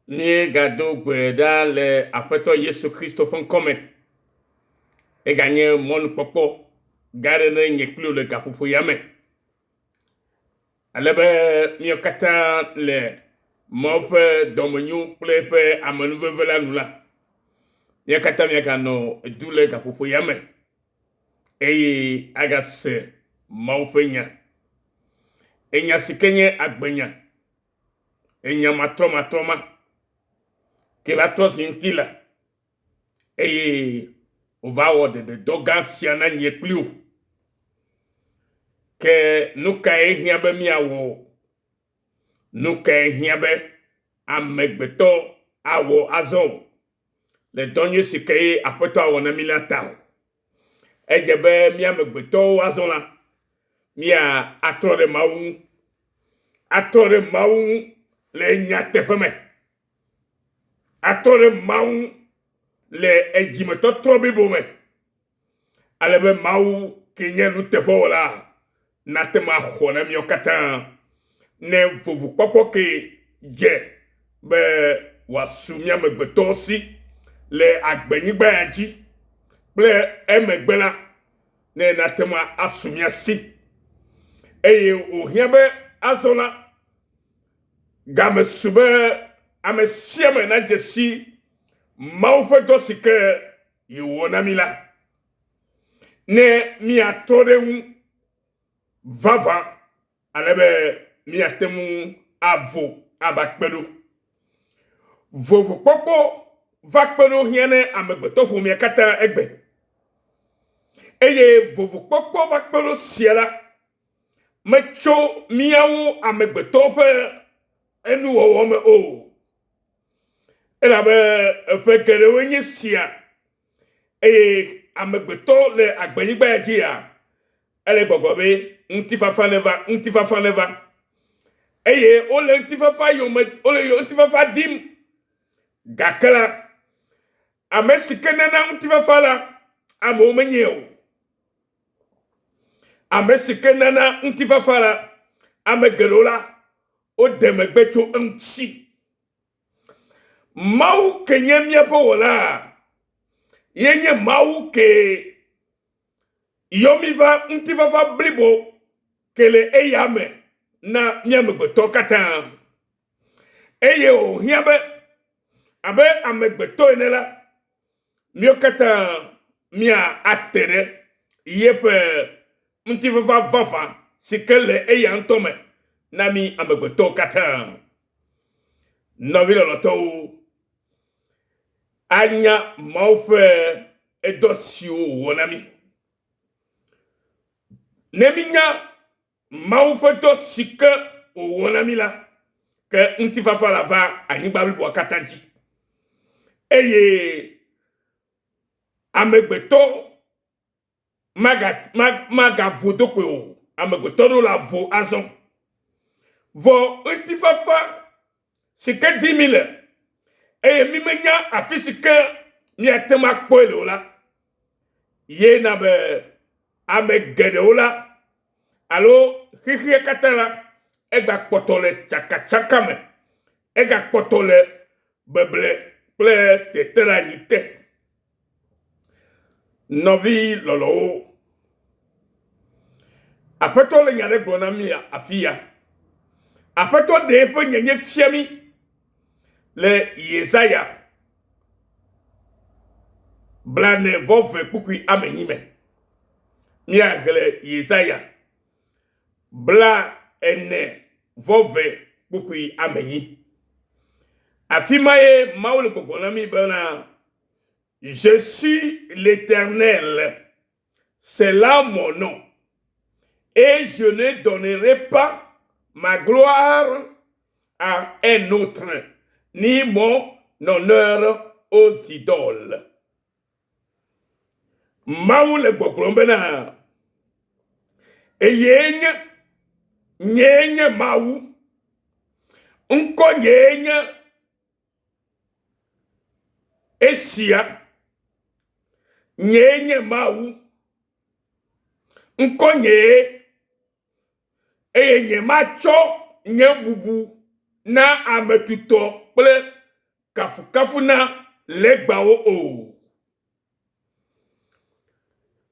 Míegado gbe ɖa le Aƒetɔ Yesu Kristo ƒe ŋkɔ me. Eganye mɔnukpɔkpɔ gã aɖe ne nye kpli wò le gaƒoƒo ya me. Ale be míawo katã le Mawu ƒe dɔmenyo kple eƒe amenuveve la nu la, mía katã míaganɔ du le gaƒoƒo ya me eye agase Mawu ƒe nya. Enya si ke nye agbenya enya matrɔmatrɔ ma ke va trɔ zi ŋuti la eye wòva wɔ ɖeɖedɔ gã sia na nye kpli wò. Ke nu kae hiã be míawɔ? Nu kae hiã be amegbetɔ awɔ azɔ o le dɔ nyui si ke Aƒetɔ awɔ na mí la ta o? Edze be mía amegbetɔwo azɔ la, mía atrɔ ɖe Mawu ŋu. Atrɔ ɖe Mawu ŋu le nyateƒe me. Atrɔ ɖe Mawu ŋu le edzimetɔtrɔ blibo me. Ale be Mawu ke nye nuteƒewɔla nate ŋu axɔ na míawo katã ne vovokpɔkpɔ ke dze be wòasu mía amegbetɔwo si le agbenyigba ya dzi kple emegbe la, ne nate ŋu asu mía si. Eye wòhiã be azɔ la, game su be ame sia ame nadze si Mawu ƒe dɔ si ke yewɔ na mí la, ne míatrɔ ɖe eŋu vavã ale be míate ŋu avo ava kpe ɖo. Vovokpɔkpɔ va kpe ɖo hiã ne amegbetɔƒomea katã egbe. Eye vovokpɔkpɔ va kpe ɖo sia la metso míawo amegbetɔwo ƒe enuwɔwɔ me o. Elabe eƒe geɖewoe nye sia eye amegbetɔ le agbenyigba ya dzia, ele gbɔgblɔ be ŋutifafa neva, ŋutifafa neva. Eye wole ŋutifafa yome, wole ŋutifafa dim. Gake la, ame si ke nana ŋutifafa la, amewo menye o. Ame si ke nana ŋutifafa la, ame geɖewo la, wode megbe tso eŋuti. Mawu ke nye míaƒe wɔla. Ye nye Mawu ke yɔ mí va ŋutifafa blibo ke le eya me na mía amegbetɔ katã. Eye wòhiã be abe amegbetɔ ene la, míawo katã míate ɖe yeƒe ŋutifafa vavã si ke le eya ŋutɔ me na mí amegbetɔwo katã. Nɔvi lɔlɔ̃tɔwo, anya Mawu ƒe edɔ siwo wòwɔ na mí. Ne mínya Mawu ƒe dɔ si ke wòwɔ na mí la, ke ŋutifafa la va anyigba bliboa katã dzi. Eye amegbetɔ maga magavo do kpoe o. Amegbetɔ ɖewo le avo azɔ. Vɔ ŋutifafa si ke dim mi le eye mi menya afi si ke miate ŋu akpɔe le o la, ye na be ame geɖewo la alo xexea katã la egakpɔtɔ le tsakatsaka me, egakpɔtɔ le beble kple teteɖeanyi te. Nɔvi lɔlɔ̃wo, Aƒetɔ le nya ɖe gblɔm na mí afi ya. Aƒetɔ ɖe eƒe nyenye fia mí le Yesaya blane vɔ ve kpukpui ame enyi me. Míaxlẽ Yesaya bla ene vɔ ve kpukpui ame enyi. Afi ma ye Mawu le gbɔgblɔm na mí bena Je suis l'Éternel, c'est là mon nom, et je ne donnerai pas ma gloire à un autre, ni mon honneur aux idoles. Mawu le gbɔgblɔm bena, Eye nye, nyee nye Mawu, ŋkɔ nyee nye Esia, nyee nye Mawu, ŋkɔnyee, eye nyematsɔ nye bubu na ame tutɔ kple. kafukafu na legbawo o.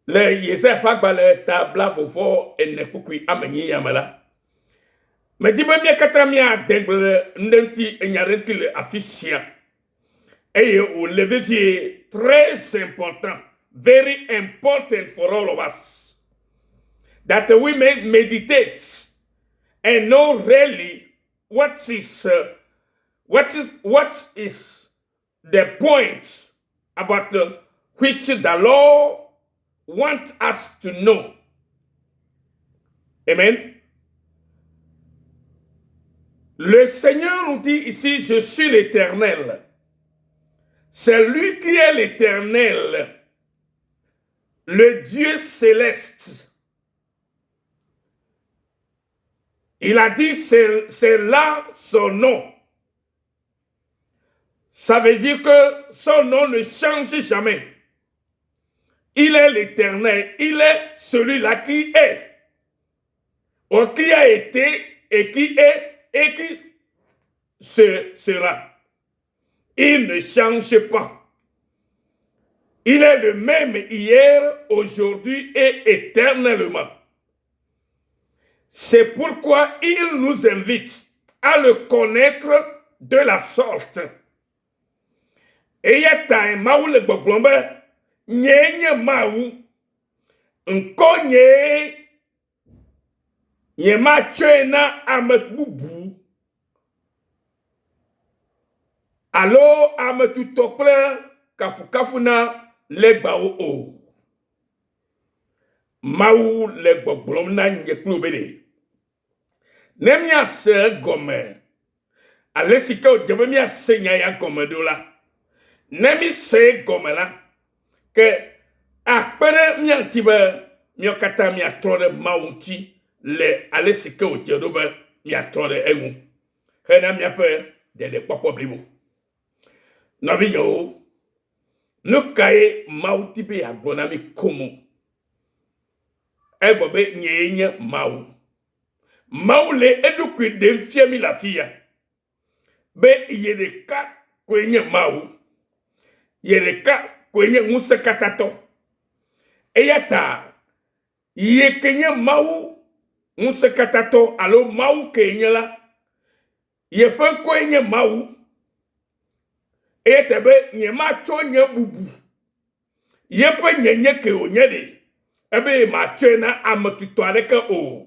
Le Yesaya ƒe agbalẽ ta blavɔ ene kpukpui ame enyi ya me la, medi be mía katã míade ŋugble le nu ɖe ŋuti, enya ɖe ŋuti le afi sia eye wòle vevie, très important, very important for all of us that we may meditate and know really what is what is what is the point about the, which the Lord wants us to know. Amen. Le Seigneur nous dit ici, je suis l'Éternel. C'est lui qui est l'Éternel, le Dieu céleste. Il a dit, c'est là son nom. Ça veut dire que son nom ne change jamais. Il est l'Éternel. Il est celui-là qui est. Ou qui a été et qui est et qui se sera. Il ne change pas. Il est le même hier, aujourd'hui et éternellement. C'est pourquoi il nous invite à le connaître de la sorte. Eya tae Mawu le gbɔgblɔm be, nyee nye Mawu, ŋkɔnyee nyematsɔe na ame bubu alo ame tutɔ kple kafukafu na legbawo o. Mawu le gbɔgblɔm na nye kple wò be ɖe, ne míase egɔme ale si ke wòdze be míase nya ya gɔme ɖo la, ne míse egɔme la, ke akpe ɖe mía ŋuti be míawo katã míatrɔ ɖe Mawu ŋuti le ale si ke wòdze ɖo be míatrɔ ɖe eŋu hena míaƒe ɖeɖekpɔkpɔ blibo. Nɔvinyewo, nu kae Mawu di be yeagblɔ na mí koŋ? Egblɔ be nyee nye Mawu. Mawu le eɖokui ɖem fia mí le afi ya be ye ɖeka koe nye Mawu. Ye ɖeka koe nye ŋusẽkatãtɔ. Eya ta ye ke nye Mawu ŋusẽkatãtɔ alo Mawu kee nye la, yeƒe ŋkɔe nye Mawu. Eya ta be nyematsɔ nye bubu yeƒe nyenye ke wònye ɖe ebe matsɔe na ame tutɔ aɖeke o.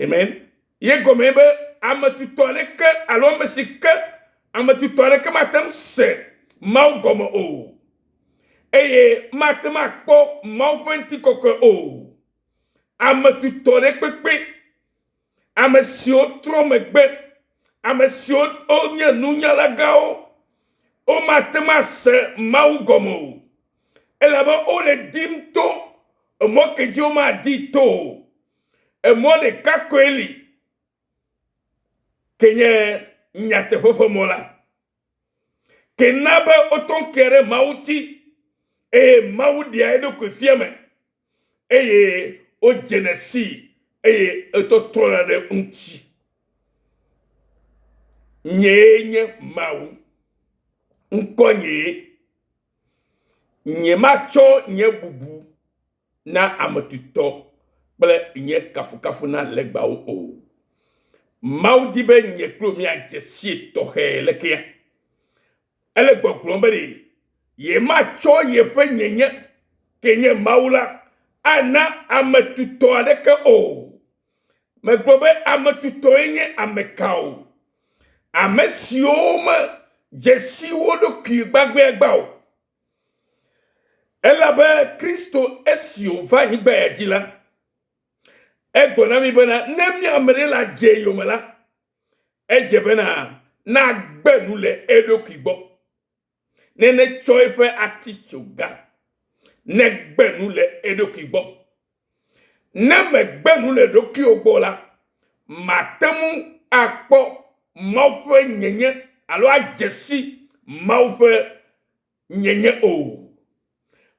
Amen. Ye gɔme be ame tutɔ aɖeke alo ame si ke ame tutɔ aɖeke mate ŋu se Mawu gɔme o. Eye mate ŋu akpɔ Mawu ƒe ŋutikɔkɔe o. Ame tutɔ ɖe kpekpe ame siwo trɔ megbe, ame siwo wonye nunyalagãwo, womate ŋu ase Mawu gɔme o. Elabe wole dim to emɔ ke dzi womadi to o. Emɔ ɖeka koe li ke nye nyateƒe ƒe mɔ la. Ke na be wotɔ ŋke ɖe Mawu ŋuti eye Mawu ɖea eɖokui fia me eye wodzena sii eye etɔtrɔna ɖe eŋuti. Nyee nye Mawu. Ŋkɔnyee. Nyematsɔ nye bubu na ame tutɔ kple nye kafukafu na legbawo o. Mawu di be nye kple wò míadze sii tɔxɛ lekea. Ele gbɔgblɔm be ɖe yematsɔ yeƒe nyenye ke nye Mawu la ana ame tutɔ aɖeke o. Megblɔ be ame tutɔe nye ame ka o? Ame siwo medze si wo ɖokui gbagbeagba o. Elabe Kristo esi wòva anyigba ya dzi la, egblɔ na mí bena ne mí ame ɖe la dze yome la, edze bena nagbe nu le eɖokui gbɔ, ne netsɔ eƒe atitsoga, negbe nu le eɖokui gbɔ. Ne megbe nu le ɖokuiwò gbɔ la, màte ŋu akpɔ Mawu ƒe nyenye alo adze si Mawu ƒe nyenye o.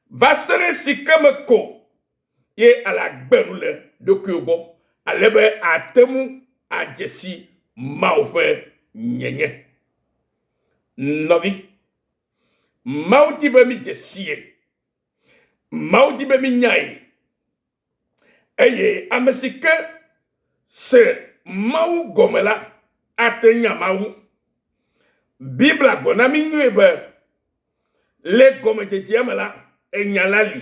Va se ɖe esi ke me ko ye ale agbe nu le ɖokuiwò gbɔ ale be àte ŋu adze si Mawu ƒe nyenye. Nɔvi, Mawu di be mídze si ye. Mawu di be mínyae. Eye ame si ke se Mawu gɔme la, ate nya Mawu. Biblia gblɔ na mí nyuie be le gɔmedzedzea me la, enya la li.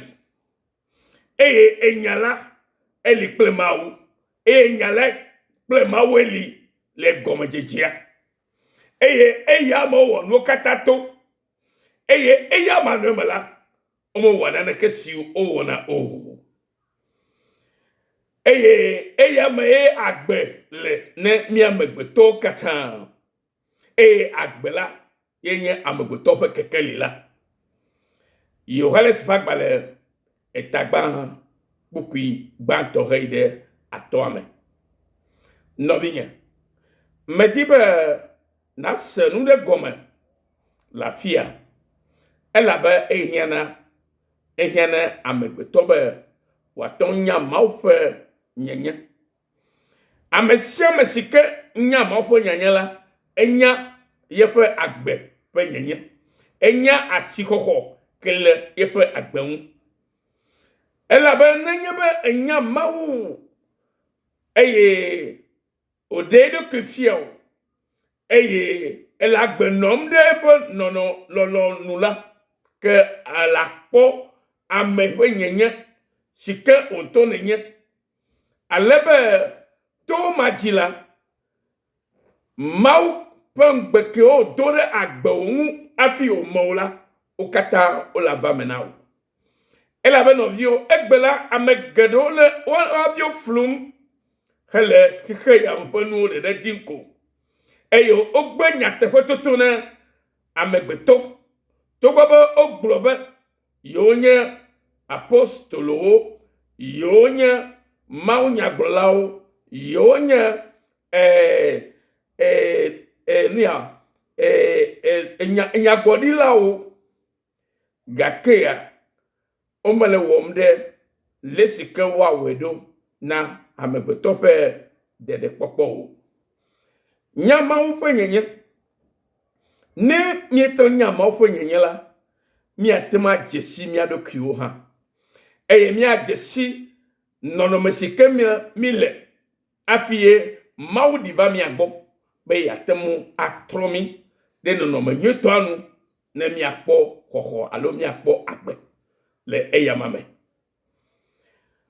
Eye enya la eli kple Mawu. Eye nya la kple Mawue li le gɔmedzedzea. Eye eya me wowɔ nuwo katã to. Eye eya manɔe me la, womewɔa naneke si wowɔna o. Eye eya mee agbe le ne mí amegbetɔwo katã. Eye agbe la ye nye amegbetɔ ƒe kekeli la. Yohanes ƒe agbalẽ etagbã kpukpui gbãtɔ heyi ɖe atɔa me. Nɔvinye, medi be nàse nu ɖe gɔme le afia elabe ehiã na ehiã na amegbetɔ be wòate ŋu nya Mawu ƒe nyenye. Ame sia ame si ke nya Mawu ƒe nyenye la, enya yeƒe agbe ƒe nyenye. Enya asixɔxɔ ke le yeƒe agbe ŋu. Elabe nenye be enya Mawu eye wòɖe eɖokui fia wò eye ele agbe nɔm ɖe eƒe nɔnɔ lɔlɔ nu la, ke alakpɔ ame ƒe nyenye si ke wò ŋutɔ nènye. Ale be to ma dzi la, Mawu ƒe ŋugbe kewo wòdo ɖe agbewò ŋu hafi wòme wò la, wo katã wole ava me na wò. Elabe nɔviwo, egbe la, ame geɖewo le woaviwo flum hele xexe ya me ƒe nuwo ɖeɖe dim ko. Eye wogbe nyateƒetoto na amegbetɔ togbɔ be wogblɔ be yewonye apostolowo, yewonye mawunyagblɔlawo, yewonye eh, eh, eh, nu ya, eh, eh, nya, nyagblɔɖilawo. Gakea, womele wɔm ɖe le si ke woawɔe ɖo na amegbetɔ ƒe ɖeɖekpɔkpɔ o. Nya Mawu ƒe nyenye. Ne míete nya Mawu ƒe nyenye la, míate ŋu adze si mía ɖokuiwo hã. Eye míadze si nɔnɔme si ke míle hafi ye Mawu ɖi va mía gbɔ be yeate ŋu atrɔ mí ɖe nɔnɔme nyuitɔa nu ne míakpɔ xɔxɔ alo míakpɔ agbe le eyama me.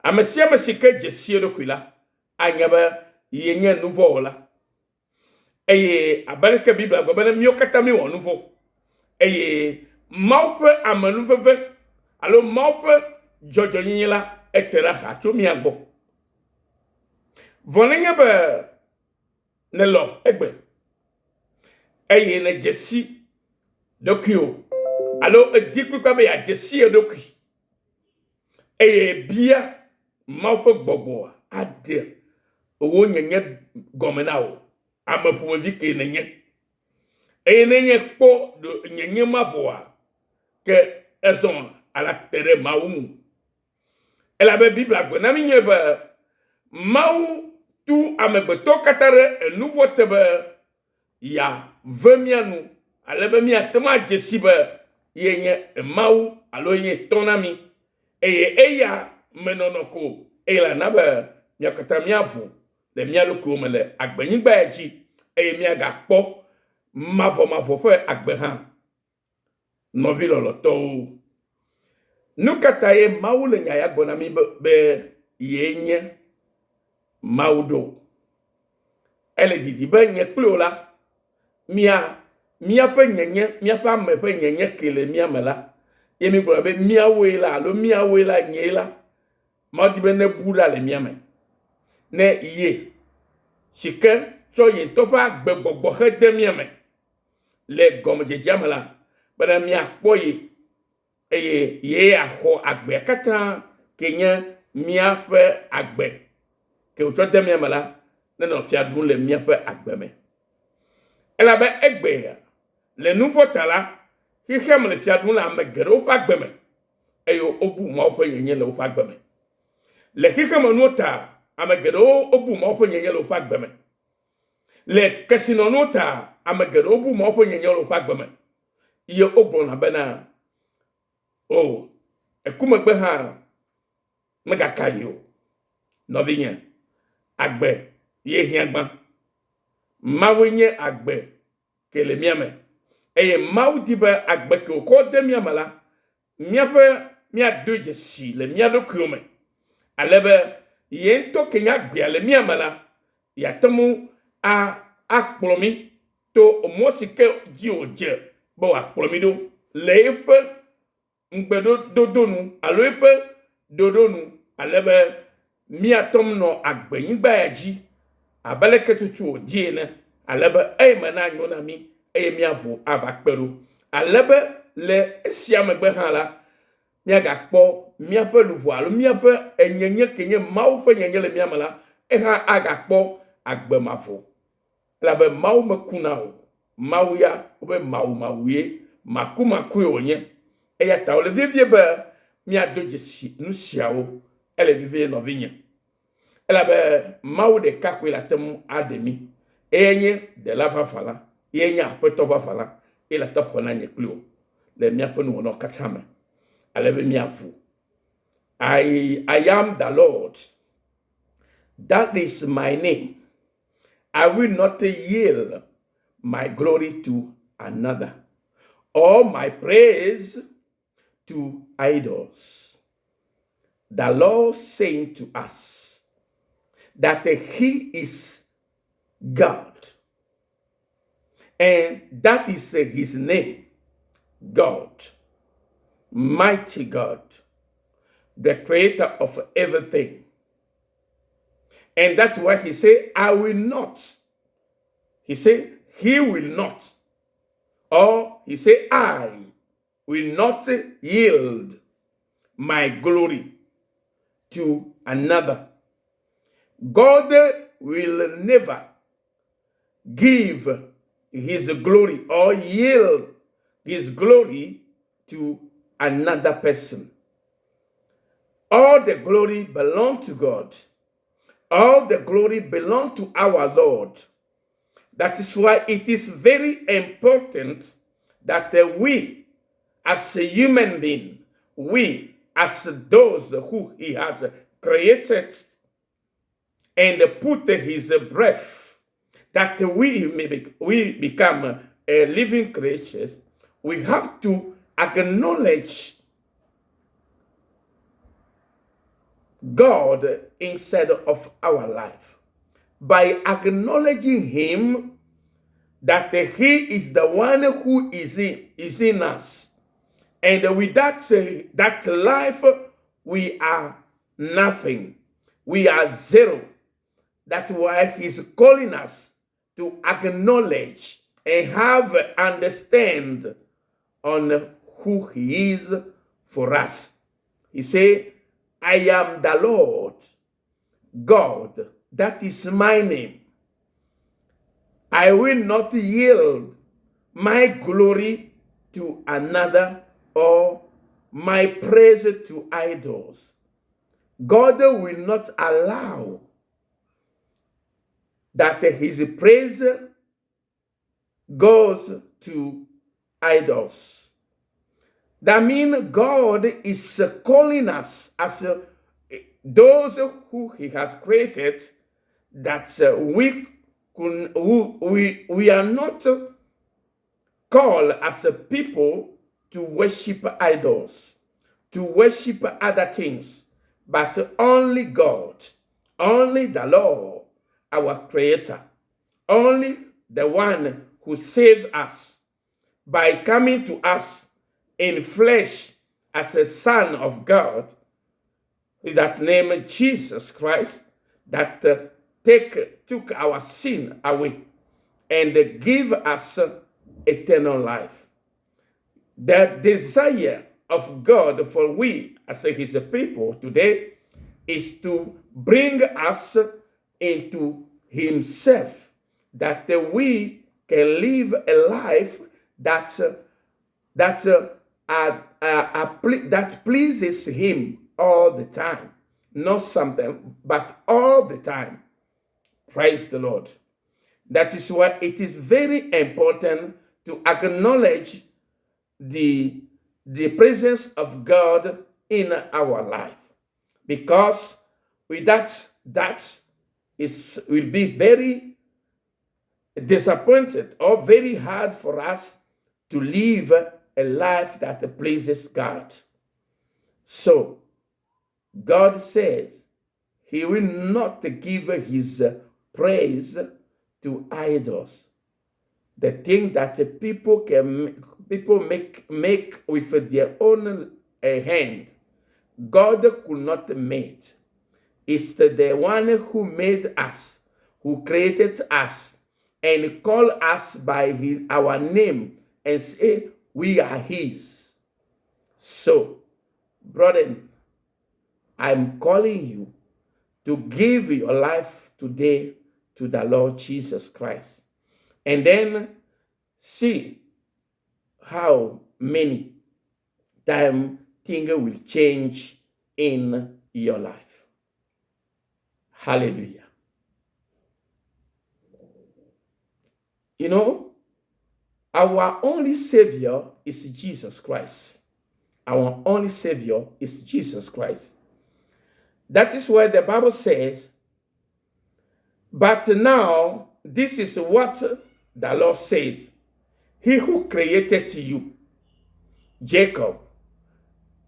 Ame sia ame si ke dze si eɖokui la, anya be yenye nuvɔ̃wɔla. Eye abe aleke Biblia gblɔ be míwo katã míewɔ nu vɔ̃ eye Mawu ƒe amenuveve alo Mawu ƒe dzɔdzɔenyenye la ete ɖe axa tso mía gbɔ. Vɔ nenye be nèlɔ egbe eye nèdze si ɖokuiwò alo èdi kplikpaa be yeadze si ye ɖokui eye bia Mawu ƒe gbɔgbɔa aɖe wò nyenye gɔme na wò, ame ƒomevi kee nènye. Eye ne nye kpɔ nyenye ma vɔa, ke ezɔ ala te ɖe Mawu ŋu. Elabe Biblia gblɔ na mí nyuie be Mawu tu amegbetɔ katã ɖe enuvɔ te be yeave mía nu ale be míate ŋu adze si be ye nye Mawu alo ye nye Tɔ na mí. Eye eya me nɔnɔ ko eye la na be mía katã míavo le mía ɖokuiwo me le agbenyigba ya dzi eye míagakpɔ mavɔmavɔ ƒe agbe hã. Nɔvi lɔlɔ̃tɔwo, nu ka tae Mawu le nya ya gblɔ na mí be, be yee nye Mawu ɖo? Ele didi be nye kpli wò la, mía míaƒe nyenye, míaƒe ame ƒe nyenye ke le mía me la, ye mígblɔna be míawoe la alo míawoe la, nyee la. Mawu di be nebu ɖa le mía me. Ne ye si ke tsɔ ye ŋutɔ ƒe agbegbɔgbɔ hede mía me le gɔmedzedzea me la, bena míakpɔ ye eye yee axɔ agbea katã ke nye míaƒe agbe ke wòtsɔ de mía me la, nenɔ fia ɖum le míaƒe agbe me. Elabe egbea, le nu vɔ̃ ta la, xexea me le fia ɖum le ame geɖewo ƒe agbe me eye wobu Mawu ƒe nyenye le woƒe agbe me. Le xexemenuwo ta, ame geɖewo wobu Mawu ƒe nyenye le woƒe agbe me. Le kesinɔnuwo ta, ame geɖewo bu Mawu ƒe nyenye le woƒe agbe me. Ye wogblɔna bena, O, eku megbe hã megaka yi o. Nɔvinye, agbe ye hiã gbã. Mawue nye agbe ke le mía me. Eye Mawu di be agbe ke wòkɔ de mía me la, míaƒe míado dzesi le mía ɖokuiwo me. Ale be ye ŋutɔ ke nye agbea le mía me la, yeate ŋu a akplɔ mí to mɔ si ke dzi wòdze be wòakplɔ mí ɖo le eƒe ŋugbedodo nu alo eƒe ɖoɖo nu ale be míate ŋu nɔ agbenyigba ya dzi abe leke tutu wòdi ene, ale be eyime nanyo na mí eye míavo ava kpe ɖo. Ale be le esia megbe hã la, míagakpɔ míaƒe luʋɔ alo míaƒe enyenye ke nye Mawu ƒe nyenye le mía me la, ehã agakpɔ agbe mavɔ. Elabe Mawu mekuna o. Mawu ya, wobe mawumawue, makumakue wònye. Eya ta wòle vevie be míado dzesi nu siawo. Ele vevie nɔvinye. Elabe Mawu ɖeka koe le ate ŋu aɖe mí. Eyae nye Ɖela vavã la. Eyae nye Aƒetɔ vavã la. Eye le ate xɔ na nye kpli wò le míaƒe nuwɔnawo katã me. Ale be míavu. I, I am the Lord. That is my name. I will not yield my glory to another or my praise to idols. The Lord saying to us that He is God and that is His name, God, mighty God, the creator of everything. And that's why he said, I will not. He said, He will not. Or he said, I will not yield my glory to another. God will never give his glory or yield his glory to another person. All the glory belong to God. All the glory belong to our Lord. That is why it is very important that we, as a human being, we, as those who He has created and put His breath, that we may be, we become a living creatures, we have to acknowledge God inside of our life. By acknowledging Him, that He is the one who is in, is in us. And without that life, we are nothing. We are zero. That's why He's calling us to acknowledge and have understand on who He is for us. He said, I am the Lord God. That is my name. I will not yield my glory to another or my praise to idols. God will not allow that his praise goes to idols. That means God is calling us as those who he has created that we, could, we, we are not called as a people to worship idols, to worship other things, but only God, only the Lord, our Creator, only the one who saved us by coming to us in flesh as a Son of God, that name Jesus Christ, that take, took our sin away and give us eternal life. The desire of God for we as his people today is to bring us into himself, that we can live a life that that that pleases him all the time. Not something, but all the time. Praise the Lord. That is why it is very important to acknowledge the, the presence of God in our life. Because without that, it will be very disappointed or very hard for us to live a life that pleases God. So, God says he will not give his praise to idols. The thing that people can people make make with their own hand, God could not make. It's the one who made us, who created us, and call us by his, our name and say we are his. So, brethren, I'm calling you to give your life today to the Lord Jesus Christ. And then see how many time things will change in your life. Hallelujah. You know, our only Savior is Jesus Christ. Our only Savior is Jesus Christ. That is why the Bible says, but now this is what the Lord says He who created you, Jacob,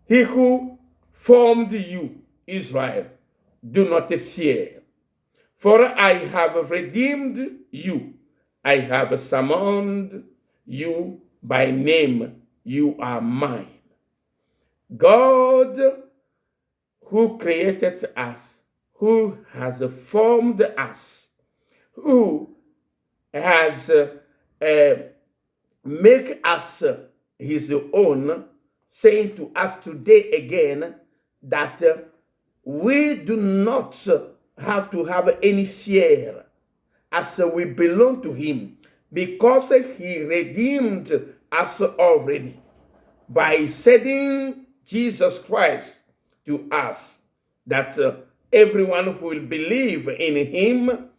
he who formed you, Israel, do not fear. For I have redeemed you. I have summoned you by name. You are mine. God who created us, who has formed us, who has make us his own, saying to us today again that we do not have to have any fear as we belong to him because he redeemed us already by sending Jesus Christ to us that everyone who will believe in him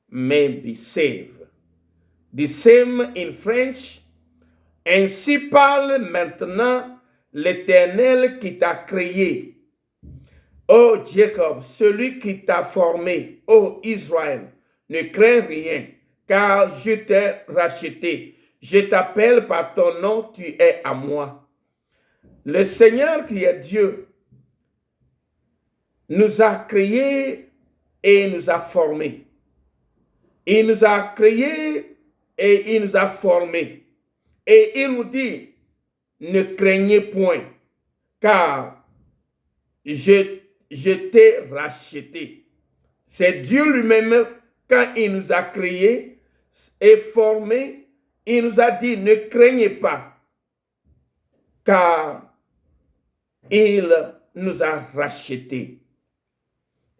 may be saved. The same in French. Ainsi parle maintenant l'Éternel qui t'a créé. Ô Jacob, celui qui t'a formé, ô Israël, ne crains rien, car je t'ai racheté. Je t'appelle par ton nom, tu es à moi. Le Seigneur qui est Dieu nous a créés et nous a formés. Il nous a créés et il nous a formés. Et il nous dit, ne craignez point, car je, je t'ai racheté. C'est Dieu lui-même, quand il nous a créés et formés, il nous a dit, ne craignez pas, car il nous a rachetés.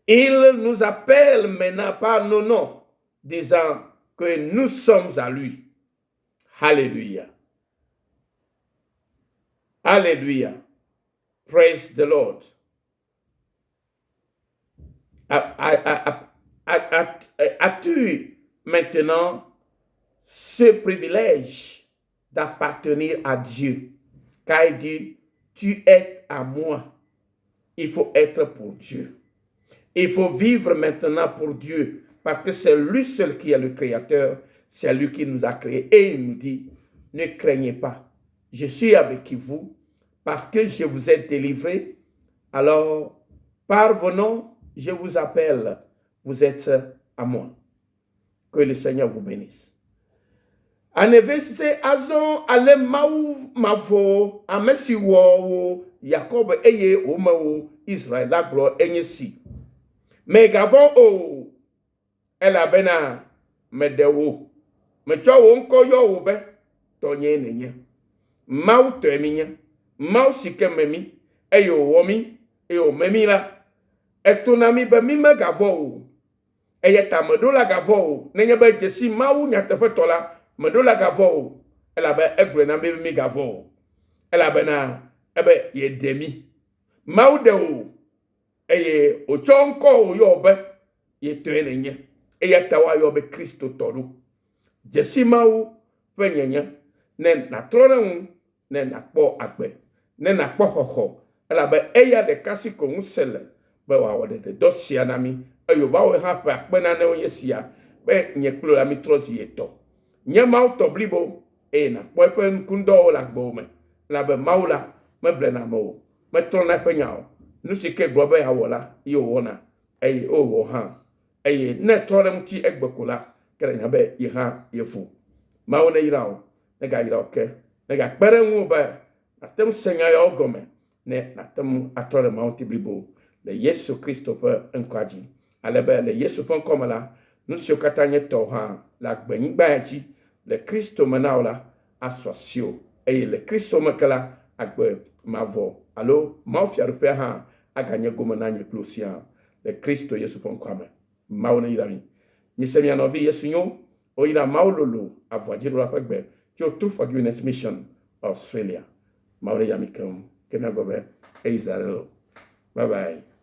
Il nous appelle maintenant par nos noms, disant que nous sommes à lui. Alléluia. Alléluia. Praise the Lord. As-tu maintenant ce privilège d'appartenir à Dieu? Car il dit, tu es à moi. Il faut être pour Dieu. Il faut vivre maintenant pour Dieu parce que c'est lui seul qui est le Créateur, c'est lui qui nous a créés. Et il nous dit, ne craignez pas, je suis avec vous parce que je vous ai délivré. Alors, par vos noms, je vous appelle, vous êtes à moi. Que le Seigneur vous bénisse. Anevese azɔ ale Mawu mavɔ ame si wɔ wò Yakob eye wòme wò Israel la gblɔ enye si. Mègavɔ̃ o, elabena meɖe wò. Metsɔ wò ŋkɔ yɔ wò be tɔnyee nènye. Mawu tɔe mi nye. Mawu si ke me mí eye wòwɔ mí eye wòme mí la, eto na mí be mí megavɔ̃ o. Eya ta meɖo la gavɔ̃ o. Nenye be dzesi Mawu nyateƒetɔ la, meɖo la gavɔ̃ o. Elabe egblɔe na mí be mígavɔ̃ o. Elabena ebe yeɖe mí. Mawu ɖe wò eye wòtsɔ ŋkɔ wò yɔ wò be ye tɔe nènye. Eya ta woayɔ be Kristotɔ ɖo. Dzesi Mawu ƒe nyenye, ne nàtrɔ ɖe eŋu, ne nàkpɔ agbe, ne nàkpɔ xɔxɔ, elabe eya ɖeka si ko ŋusẽ le be wòawɔ ɖeɖedɔ sia na mí, eye wòva wɔe hã ƒe akpe nanewo nye sia, be nye kple wò la mítrɔ zi etɔ. Nye Mawu tɔ blibo, eye nàkpɔ eƒe nukundɔwo le agbewò me, elabe Mawu la meblena ame o, metrɔna eƒe nya o. Nu si ke gblɔ be yeawɔ la, ye wòwɔna, eye wòwɔ hã. Eye ne ètrɔ ɖe eŋuti egbe ko la, ke nànya be ye hã yevo. Mawu neyra wò, negayra wò ke, negakpe ɖe ŋuwò be nàte ŋu se nya yawo gɔme, ne nàte ŋu atrɔ ɖe Mawu ŋuti blibo le Yesu Kristo ƒe ŋkɔa dzi. Ale be le Yesu ƒe ŋkɔ me la, nu siwo katã nye tɔwò hã le agbenyigba ya dzi le Kristo me na wò la, asu asiwò. Eye le Kristo me ke la, agbe mavɔ alo Mawu Fiaɖuƒea hã aganye gome na nye kple wò siaa le Kristo Yesu ƒe ŋkɔa me. Mawu neyra mi. Mise mia nɔvi Yesu nyo. Woyra Mawu lolo avɔadziɖula ƒe gbe tso True Forgiveness Mission, Australia. Mawu neyra mi keŋ. Ke míagblɔ be, Eyi Zarelo. Bye bye.